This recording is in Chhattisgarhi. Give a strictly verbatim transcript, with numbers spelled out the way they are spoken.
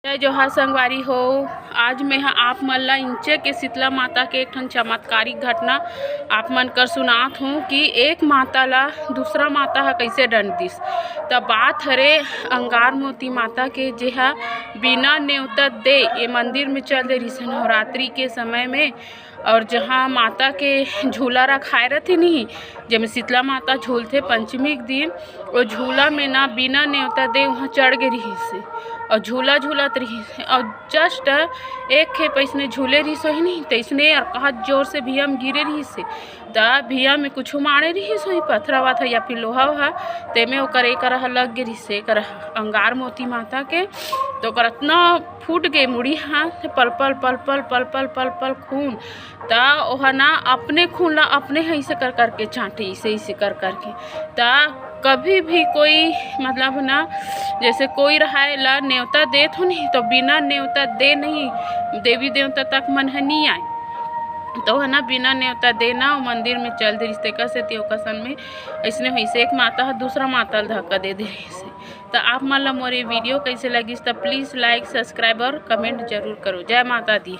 जय जोहार संगवारी हो। आज मैं ह आप मन ला इंचे के शीतला माता के एक ठन चमत्कारिक घटना आप मन कर सुनात हूँ कि एक माता ला दूसरा माता ह कइसे डंट दिस। त बात हरे अंगार मोती माता के, जे ह बिना नेवता दे ये मंदिर में चल दे रिहिस नवरात्रि के समय में। और जहाँ माता के झूला रखाए रथे नहीं, जेमे शीतला माता झूलथे पंचमी के दिन, वो झूला में ना बिना नेवता दे वहाँ चढ़ गे रिहिस हे और झूला झूलत रिहिस हे और just एक खेप अइसने झूले रिहिस होही नहीं, तइसने और कहत जोर से भिया में गिरे रिहिस हे। त भिया में कुछ मारे रिहिस होही, पथरा वथरा या फिर लोहा वोहा, तेमे ओकर एकर ह लग गे रिहिस हे, एकर अंगार मोती माता के। तो ओकर अतना फूट गे मुड़ी हा, पल पल पल पल पल पल पल पल खून। त ओहा ना अपने खून ला अपने ह इसे कर करके चाटे, इसे इसे कर करके। त कभी भी कोई, मतलब ना, जैसे कोई रहाय ला नेवता देत हो नहीं, तो बिना नेवता दे नहीं, देवी देवता तक मन ह नहीं आए। तो ओहा ना बिना नेवता दे ना वो मंदिर में चल दे रिहिस, तेकर सेती ओकर संग में अइसने होइस। एक माता ह दूसरा माता ला धक्का दे दे रिहिस। त आप मन ला मोर ये video कइसे लगिस, त please like, subscribe और comment जरूर करो। जय माता दी।